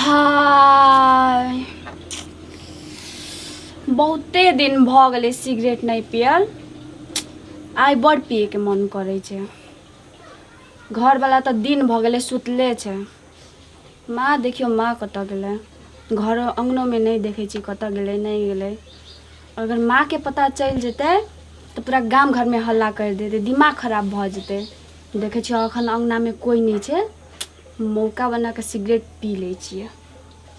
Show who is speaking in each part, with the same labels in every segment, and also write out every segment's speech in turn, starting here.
Speaker 1: हाय, बहुते दिन भऽ गेलै सिगरेट नहि पियल। आइ बड़ पियैके मन करै छै। घरवला तऽ दिन भऽ गेलै सुतले छै। माँ देखियौ, माँ कतऽ गेलै? घरो अङ्गनोमे नहि देखै छी, कतऽ गेलै नहि गेलै। अगर माँके पता चलि जेतै तऽ पूरा गाम घरमे हल्ला करि देतै, दिमाग खराब भऽ जेतै। देखै छियै, एखन अङ्गनामे कोइ नहि छै, मौका बना कऽ सिगरेट पी लै छियै।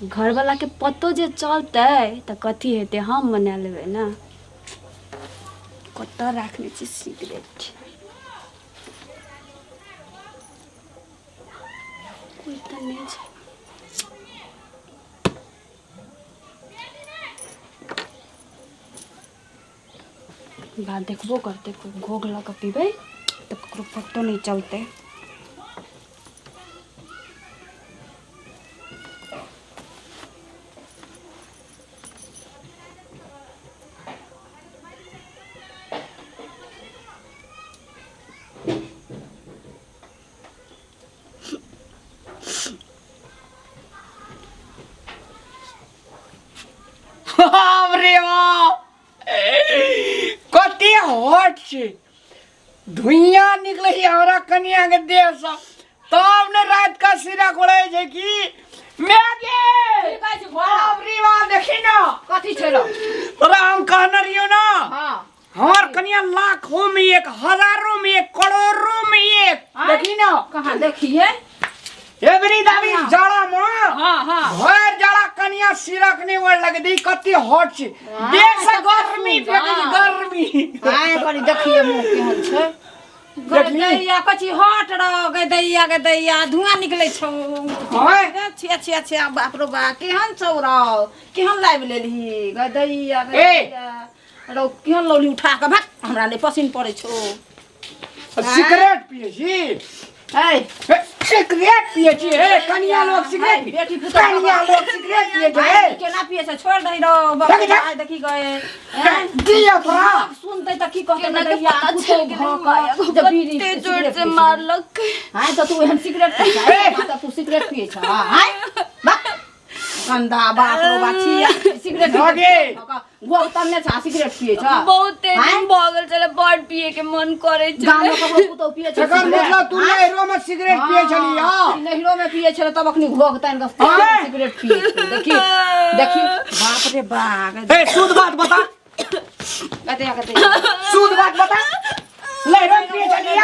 Speaker 1: घरवलाके पतो जे चलतै तऽ कथी हेतै, हम मना लेबै ने। कतऽ राखने छी सिगरेट? कोइ तऽ नहि छै। बात देखबो करतै कोइ? घोघ लऽ कऽ पीबै तऽ ककरो पतो नहि चलतै।
Speaker 2: बाप रे बाप, कते हॉट छै! धुइयां निकलै छै हमरा कनिया के देह से, तब ने रात का सिरा उड़ै छै की मैगे।
Speaker 3: की कहै छी?
Speaker 2: बाप रे बाप, देखी ना।
Speaker 3: कथी छै रौ?
Speaker 2: तोरा हम कहने रहियो ना?
Speaker 3: हाँ।
Speaker 2: हमार कनिया लाखों में एक, हजारों में एक, करोड़ों में एक।
Speaker 3: आँय?
Speaker 2: देखी ना।
Speaker 3: कहाँ देखिए?
Speaker 2: एबरी दाबी जाड़ा में।
Speaker 3: हाँ हाँ।
Speaker 2: भर जाड़ा कनिया सिरक नहीं ओढ़ लगे दी। कति हॉट छी, देह से गर्मी फेंके छै, गर्मी।
Speaker 3: आय, कनी देखिए, मुँह केहन छै?
Speaker 2: देखली?
Speaker 3: दैया, कथी हट रहो गे दैया, गे दैया, धुआं निकलै छौ।
Speaker 2: आँय?
Speaker 3: छिया छिया छिया, बाप रो बा, केहन छौ रौ? केहन लाबि लेलही गे दैया, गे
Speaker 2: ए!
Speaker 3: दैया रौ, केहन लौली उठा कऽ? भाग, हमरा नहि पसिन पड़ै छौ।
Speaker 2: सिगरेट पिए छी?
Speaker 3: है।
Speaker 2: हे, सिगरेट पिए छी? हे, कनिया लोग सिगरेट
Speaker 3: है, बेटी पुतोह।
Speaker 2: कनिया लोग सिगरेट पिए छै?
Speaker 3: भाइ, केना पिए छै? छोड़ दही रौ।
Speaker 2: देख, देख।
Speaker 3: आइ देखी गए हैं?
Speaker 2: दिया तोरा।
Speaker 3: सुनतै तऽ की कहतै?
Speaker 1: केना के
Speaker 3: दैया,
Speaker 1: पता
Speaker 3: पुतोह
Speaker 1: चलि गेलै
Speaker 3: भऽ कऽ
Speaker 1: माया
Speaker 3: जे बीड़ी
Speaker 1: कते जोर
Speaker 3: सिगरेट
Speaker 1: से
Speaker 3: पिए छै।
Speaker 1: मारलक।
Speaker 3: आँय, तऽ तू एहन सिगरेट पिए छै?
Speaker 2: ए!
Speaker 3: तऽ तू सिगरेट पिए छ? आँय, बक गंदा, बाप रो बा, छी, सिगरेट
Speaker 2: आगे।
Speaker 3: गोग तन्ने छ, सिगरेट पिए छ?
Speaker 1: बहुते
Speaker 3: आँय?
Speaker 1: दिन भऽ गेल छलै, बड़ पिए के मन करै
Speaker 3: गाम में
Speaker 1: छलै।
Speaker 3: ककरो पुतोह पिए छै
Speaker 2: एकर
Speaker 3: सिगरेट?
Speaker 2: मतलब तू
Speaker 3: आँय?
Speaker 2: नैहरो में सिगरेट पिए छली?
Speaker 3: हाँ, नैहरो में पिए छलै, तब अखनी घोघ तानि कऽ
Speaker 2: आँय?
Speaker 3: सिगरेट पिए छै। देखी देखी, बाप रे बाप।
Speaker 2: ए, शुद्ध बात बता।
Speaker 3: कते कते।
Speaker 2: शुद्ध बात बता, नैहरो में पिए छली?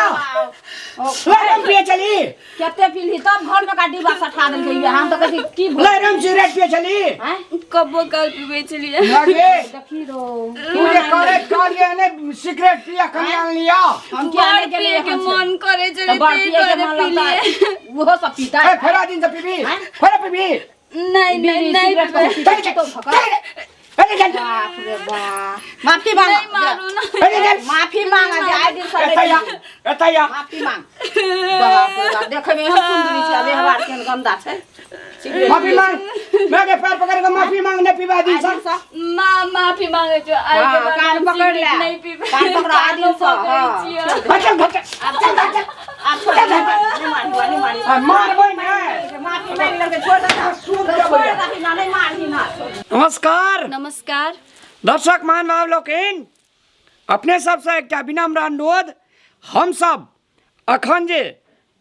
Speaker 2: नैहरो में पिए छली?
Speaker 3: कते पीली तब घर में का डिब्बा सठा देलकै। हम तऽ कहै छी की भऽ
Speaker 2: नैहरो में सिगरेट पिए छली?
Speaker 3: आँय?
Speaker 1: कबो काल पीबै छलियै।
Speaker 2: लगे।
Speaker 3: देखी रो।
Speaker 2: तू जे करे कहलिए ने सिगरेट पिया कनिया लिया।
Speaker 3: हम किया
Speaker 1: बड़
Speaker 3: नहि गेलियै
Speaker 1: पिए के
Speaker 3: एखन से?
Speaker 1: मन करै छलै,
Speaker 3: तऽ बड़
Speaker 1: ताहि
Speaker 3: पिए के
Speaker 1: दुआरे
Speaker 3: मन लगता,
Speaker 1: पीलियै।
Speaker 3: ओहो सब पीता
Speaker 2: ए, फेरा दिन से पीबी?
Speaker 3: आँय?
Speaker 2: फेरा पीबी?
Speaker 1: नहीं नहीं।
Speaker 3: बीड़ी
Speaker 1: नहीं
Speaker 3: सिगरेट
Speaker 1: पीबै।
Speaker 3: पीता
Speaker 2: चल, चल,
Speaker 3: तो भका।
Speaker 2: चल, अरे चल।
Speaker 3: बाप रे बाप, माफी मांग।
Speaker 1: नहीं, मारू ना।
Speaker 2: अरे चल।
Speaker 3: माफी मांग जे आइ दिन से
Speaker 2: एतय आ, एतय आ।
Speaker 3: माफी मांग। बाप रे बाप, देखै में एहन सुंदरी छै आ व्यवहार केहन गंदा छै। सिगरेट
Speaker 2: माफी
Speaker 3: पिए
Speaker 2: मांग, मैं के पैर पकड़ के माफी मांग, नहीं पीबा दिन
Speaker 3: छै। आइ
Speaker 2: से।
Speaker 3: दिन से।
Speaker 1: माँ, माफी मांगे छो, आइ के
Speaker 3: हाँ,
Speaker 1: बाद
Speaker 3: कान
Speaker 1: हम
Speaker 3: पकड़ ले।
Speaker 1: सिगरेट नहीं पीबै।
Speaker 3: कान पकड़, आइ दिन
Speaker 1: कानो
Speaker 3: से,
Speaker 1: पकड़ै
Speaker 3: हाँ।
Speaker 1: छियै।
Speaker 2: चल घर चल,
Speaker 3: आब
Speaker 2: चल घर चल।
Speaker 3: आब छोड़ दे, नहीं मारही बा, नहीं मारही।
Speaker 2: आ, मारबै नहि।
Speaker 3: माफी मांग लेलकै, छोड़ दे।
Speaker 2: सुन।
Speaker 3: छोड़ दही ना, नहीं मारही ना, छोड़ दे।
Speaker 2: नमस्कार।
Speaker 1: नमस्कार।
Speaker 2: दर्शक महानुभाव लोकनि, अपने सबसँ एकटा विनम्र अनुरोध। हमसब अखन जे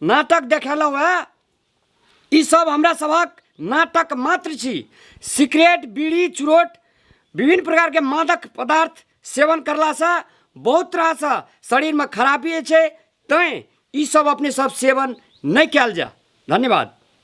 Speaker 2: नाटक देखेलहुँ हेँ, ई सब हमरा सभक नाटक मात्र छी। सिगरेट, बीड़ी, चुरोट, विभिन्न प्रकारके मादक पदार्थ सेवन करलासँ बहुत तरहसँ शरीरमे खराबी होइ छै, तैँ ई सब अपने सब सेवन नहि कयल जाय। धन्यवाद।